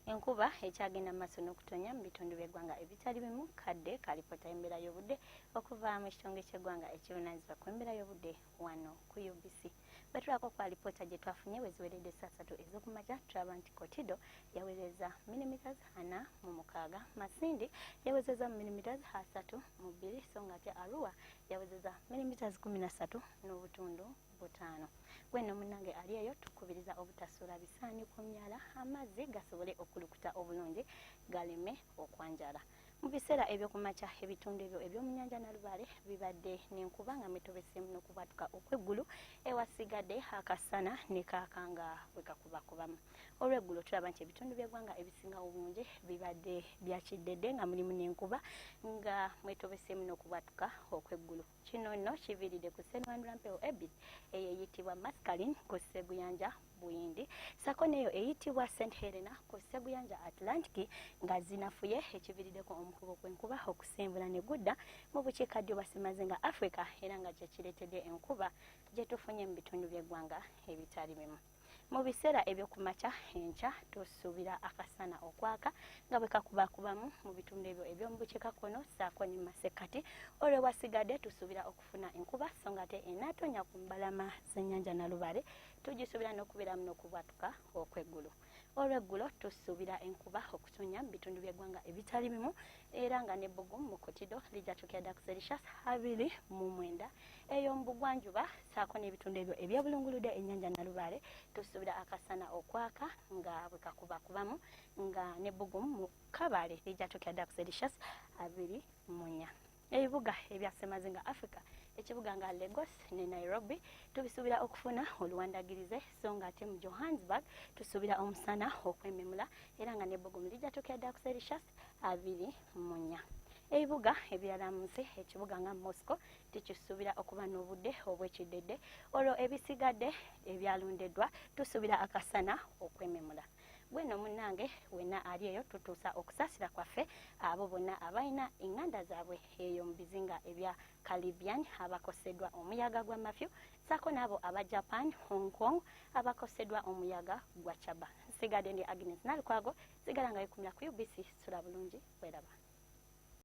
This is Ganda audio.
Enkuba ekyagenda mu maaso n'okutonya mu bitundu by'eggwanga ebitali bimu. Kadde kalipota y'embeera y'obudde okuva mu kitongole ky'eggwanga ekivunaanyizibwa ku embeera y'obudde wano ku UBC. Bwe tulako ku alipoota gye twafunye bwe ziweredde 3:00 ez'okumakya, tulaba nti Kotido yawezezza millimeters 46, Masindi yawezezza millimeters 32, so nga ate Arua yawezezza millimeters 13.5. Gwenno munnange ali eyo, tukubiriza obutasuula bisaani ku myala, amazzi gasobole okulukuta obulungi galeme okwanjala. Mu biseera ebyokumakya, ebitundu ebyo ebyomunyanja Nalubaale bibadde n'enkuba nga mwetobeseemu n'okubwatuka okw'eggulu, ewasigadde akasana ne kaaka nga bwe kakubakubamu. Olw'eggulo tulaba nti ebitundu by'eggwanga ebisinga obungi bibadde bya kiddedde nga mulimu n'enkuba nga mwetobeseemu n'okubwatuka okw'eggulu. Kino nno kiviiridde ku ssenwandula mpewo ebbiri, eyo eyitibwa Mascarene ku sseguyanja Buyindi sako neyo eyitibwa St Helena ku sseguyanja Atlantic nga zinafuye, ekiviiriddeko omukubo gw'enkuba okusenvula ne gudda mu bukiikaddyo bwa ssemazinga Africa, era nga kyekireetedde enkuba gye tufunye mu bitundu by'eggwanga ebitali bimu. Mu biseera ebyokumakya enkya tusuubira akasana okwaka nga bwe kakubakubamu mu bitundu ebyo eby'omu bukiikakkono ssaako ne masekkati. Olwo wasigadde tusuubira okufuna enkuba, so nga ate enaatonya ku mbalama z'ennyanja Nalubaale tugisuubira n'okubeeramu n'okubwatuka okw'eggulu. Olw'eggulo tusuubira enkuba okutonya mu bitundu by'eggwanga ebitali bimu, era nga n'ebbugumu mu Kotido lijja tuukira ddala ku Celsius 29. Eyo mu bugwanjuba saako n'ebitundu ebyo ebyebulunguludde ennyanja Nalubaale tusuubira akasana okwaka nga bwe kakubakubamu, nga n'ebbugumu mu Kabaale lijja tuukira ddala ku Celsius 24. Ebibuga ebya ssemazinga Africa, ekibuga nga Lagos ne Nairobi tubisuubira okufuna oluwandagirize, so nga ate mu Johannesburg tusuubira omusana okwememula, era nga n'ebbugumu lijja tuukira ddala ku Celsius 24. Ebibuga ebirala mu nsi, ekibuga nga Moscow tukisuubira okuba n'obudde obw'ekiddedde. Olwo ebisigadde ebyalondeddwa tusuubira akasana okwememula. Gweno munnange wenna ali eyo, tutuusa okusaasira kwaffe abo bonna abalina eŋŋanda zaabwe eyo mu bizinga ebya Caribbean abakoseddwa omuyaga gwa Matthew, saako n'abo aba Japan, Hong Kong abakoseddwa omuyaga gwa Chaba. Nsigadde ndi Agnes Nalukwago, sigala nga wekumira ku UBC. Sula bulungi, weraba.